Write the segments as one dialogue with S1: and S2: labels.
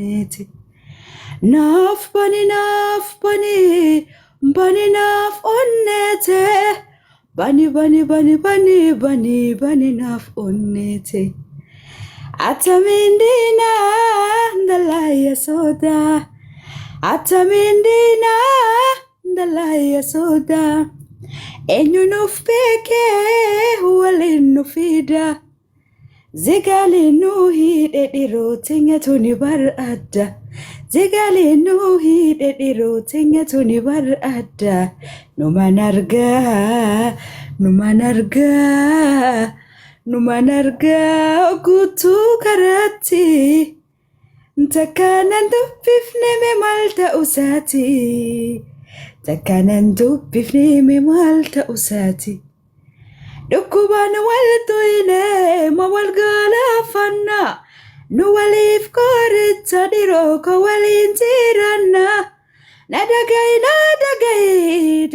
S1: Onneete. Naaf bani naaf bani bani naaf onneete. Bani bani bani bani bani bani naaf onneete. Attamiin diinaa dalaaya sodaa. Attamiin diinaa dalaaya sodaa. Eenyu nuuf beekee waliin nu fida. Zigaalee nuu hidhe dhiroo teenya tuni bar adda. Zigaalee nuu hidhe dhiroo teenya tuni bar adda. Numan argaa, numan argaa, numan argaa guutuu karaatti. Takka nan dubbifne mee maal ta'usaati. Takka nan dubbifne mee maal ta'usaati. Dhukkubaan wal tuyne ma wal galaafanna. Nu waliif qoricha dhiroo ko waliin jiranna. Na dhaga'i na dhaga'i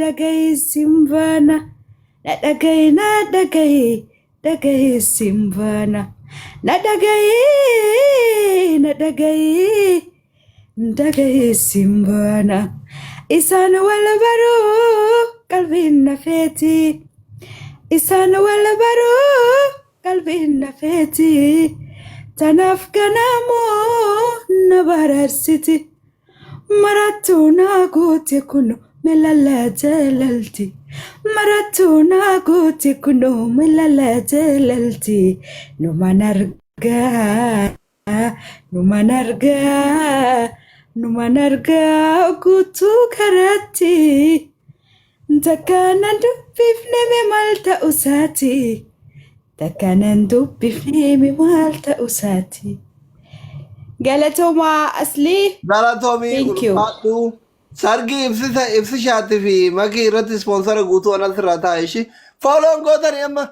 S1: dhaga'i simbaana. Na dhaga'i na dhaga'i dhaga'i simbaana. Na dhaga'i na dhaga'i dhaga'i simbaana. Isaan wal baruu qalbiin na feeti. Isaan wal baruu qalbiin na feeti. Tanaaf ganamuu na baraarsiti. Marattuu naa goote kunoo melala jaalalti. Marattuu naa goote kunoo melala jaalalti. Numan argaa, numan argaa, numan argaa guutuu karaatti. Takka nan dubbifne mee maal ta'usaati. Takka nan dubbifne mee maal ta'usaati. Galatoomaa Aslii.
S2: Galatoomii
S1: Thank you.
S2: ulfaadhu. Sargii ibsisa ibsishaatti fi makii irratti ispoonsara guutuu anas irraa taa'e ishii. Fooloon gootanii amma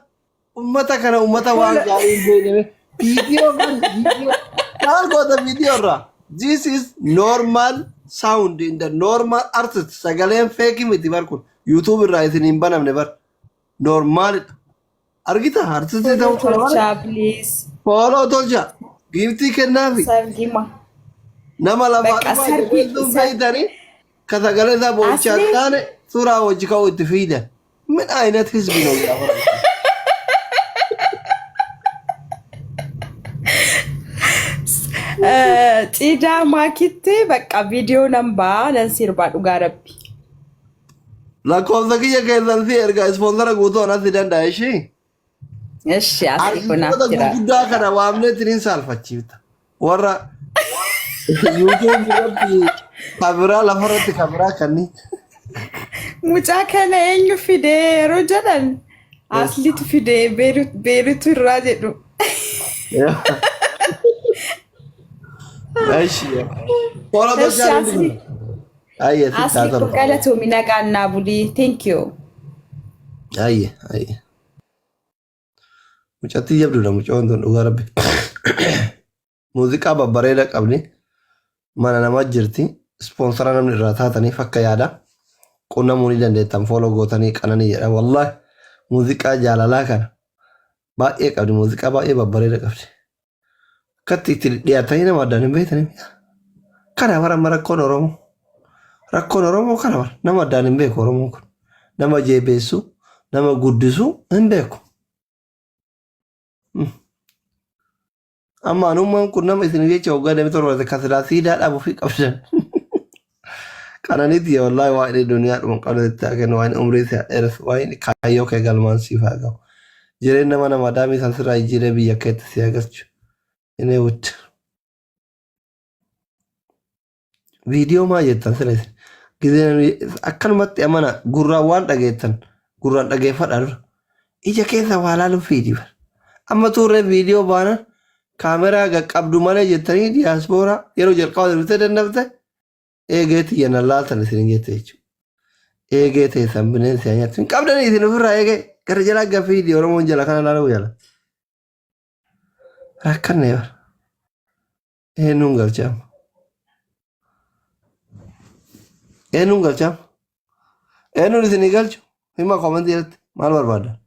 S2: ummata kana ummata waan
S1: Follow.
S2: gaarii hin beekne. Viidiyoo kan viidiyoo maal goota viidiyoo irraa? This is normal sound in the normal artist. Sagaleen feekii miti bar kun. YouTube irraa isin hin banamne bar. Normaalidha. Argita artistii
S1: Follow
S2: ta'uu kana bara.
S1: tolchaa please.
S2: Fooloo tolcha. Giiftii kennaafi.
S1: Sargima.
S2: Nama lafaa
S1: Bakka
S2: dhufaa
S1: sargi
S2: jabeessuun feeytanii ka sagalee isaa boo'ichaa
S1: Asli
S2: taane suuraa hojii ka'uu itti fiidan. Min ayinat hizbi ነው yaa
S1: Ciidaa maakitti bakka viidiyoo nan ba'a nan sirbaa dhugaa rabbi.
S2: Lakkoofsa kiyya keessan si erga ispoonsara guutuu anatti danda'a ishii.
S1: Eshi asii kunaaf
S2: Artistoota
S1: jira.
S2: gurguddaa kana waamnee ittiin saalfachiifta. Warra YouTube irratti kabiraa lafarratti kabiraa kanneen.
S1: Mucaa kana eenyu fidee yeroo jedhan aslitu fidee Beerutu irraa jedhu.
S2: Eshi. Tola
S1: Eshi
S2: tolchaa
S1: asli
S2: Ayye sitti haa
S1: asli
S2: tolu.
S1: galatoomi nagaan naa bulii. Thank you.
S2: Ayye ayye. Mucattii jabduudha mucoon tun dhugaa rabbi. Muuziqaa babbareeda qabdi. Mana namaa jirti. Ispoonsara namni irraa taataniif akka yaada. Qunnamuu ni dandeettan fooloo gootanii qananii jedha. Wallaahi muuziqaa jaalalaa kana baay'ee qabdi. Muuziqaa baay'ee babbareeda qabdi. Akkatti itti dhiyaatanii nama addaan hin beektanii. Kana bara amma rakkoon Oromoo. Rakkoon Oromoo kana bara nama addaan hin beeku Oromoon kun. Nama jeebeessu, nama guddisu hin beeku. Amma anummaan kun nama isin jecha waggaa 27 kan silaa siidaa dhabu fi qabdan. Qananiiti yaa wallaahi waa inni duniyaa dhuma qabda itti haa kennu waa inni umrii si haa dheeressu waa inni kaayyoo kee galmaan siif haa gahu. Jireenya nama nama daamii san sirraa jijjiiree biyya keetti si haa galchu. Inni wutta. Viidiyoo maa jettan sila isin? Gizee namni akkanumatti amana gurraan waan dhageettan gurraan dhageeffadhaa dura. Ija keessa waa laaluun fiidi bar. Amma tuurree viidiyoo baanan kaameraa qaqqabdu malee jettanii diyaaspooraa yeroo jalqaba dhuftee dandafte eegee tiyya nan laaltan isin jette jechuudha. Eegee teessan bineensi haa nyaattu. Hin qabdanii isin ofirraa eegee gara jalaa gafiidi Oromoon jala kana laaluu jala. Rakkanne bar. Eenyuun galchaam? Eenyuun galchaam? Eenyuun isinii galchu? Hima koomentii irratti maal barbaadda?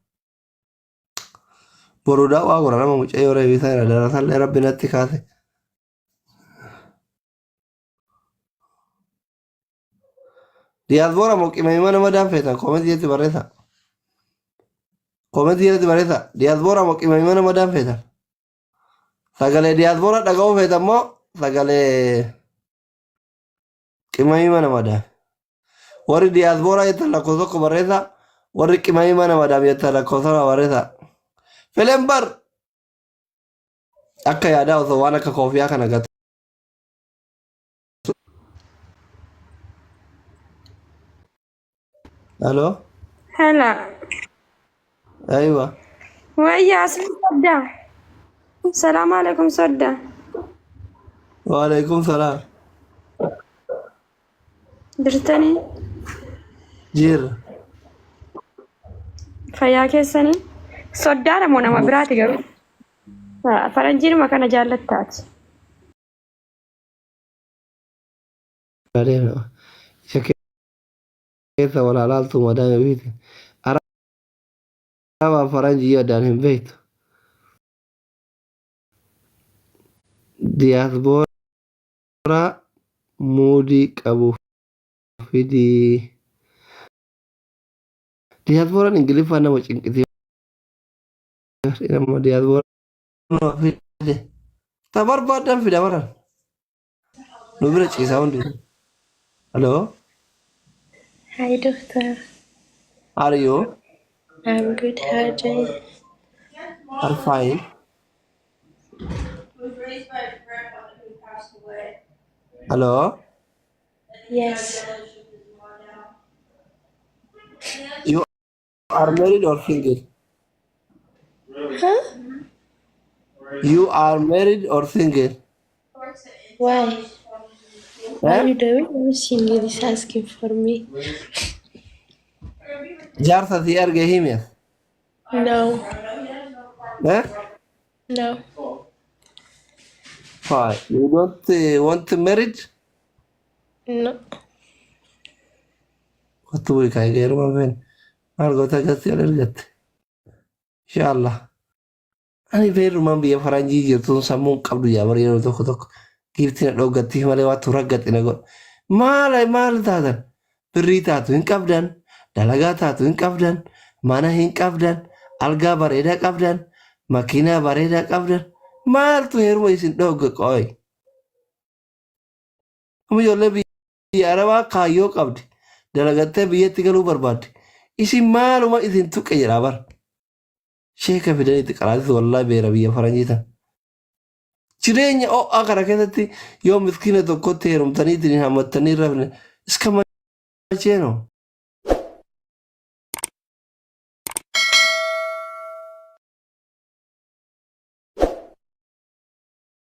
S2: Boru daawwaa gora nama mucayyoo reebisaa irra darasallee rabbi natti kaase. Diyaasboora moo qimamii mana madaan feetan koomentii jalatti barreessaa. Koomentii jalatti barreessaa. Diyaasboora moo qimamii mana madaan feetan. Sagalee diyaasboora dhaga'uu feetan moo sagalee qimamii mana madaan. Warri diyaasbooraa jettan lakkoofsa tokko barreessaa. Warri qimamii mana madaam jettan lakkoofsa lama barreessaa. Fileen bar akka yaadaa osoo waan akka koofiyaa kana gatu. Hello.
S3: Hello.
S2: Aywa.
S3: Wayya asli sodda. Salaam alaikum sodda.
S2: Waalaikum salaam.
S3: Jirtanii
S2: Jirra.
S3: fayyaa keessanii? Soddaadha moo nama biraati garuu? Faranjiinuma kana jaallattaati.
S2: Isa keessa wal halaaltu madaame biite. Arabaa faranjii addaan hin beektu. Diyaasbooraa muudii qabu fidii. Diyaasbooraan Ingiliffaa nama cinqiti. Nama diyaasbooraa fide. Ta barbaadan fida baran. Nu bira ciisaa hundi. Hello.
S4: Hi, doctor.
S2: How are you?
S4: I'm good. How are you doing?
S2: I'm fine. Hello.
S4: Yes.
S2: You are married or single?
S4: Huh?
S2: You are married or single?
S4: Why? Why
S2: Eh?
S4: you doing? I'm single is asking for me.
S2: Jaarsa si arge himi.
S4: No.
S2: Eh?
S4: No.
S2: Fine. You don't want to marriage?
S4: No.
S2: Kottu buli kaa egaa fen. Maal goota akkasii ol ergatte. Inshallah. Ani beerumaan biyya faranjii jirtuun sammuun qabdu yaa bara yeroo tokko tokko giiftii na dhooggattii malee waatu raggaxi na godha. Maal maal taatan? Birrii taatu hin qabdan, dalagaa taatu hin qabdan, mana hin qabdan, algaa bareedaa qabdan, makiinaa bareedaa qabdan. Maaltu heeruma isin dhoogga qooyi? Amma ijoollee biyya Arabaa kaayyoo qabdi. Dalagattee biyyatti galuu barbaaddi. Isin maaluma isin tuqe jedhaa bara. Sheeka fidanii itti qaraasisu wallaahi beera biyya faranjii tan. Jireenya ho'aa kana keessatti yoo miskiina tokkotti heerumtanii ittiin hammattanii rafne iska macheenoo.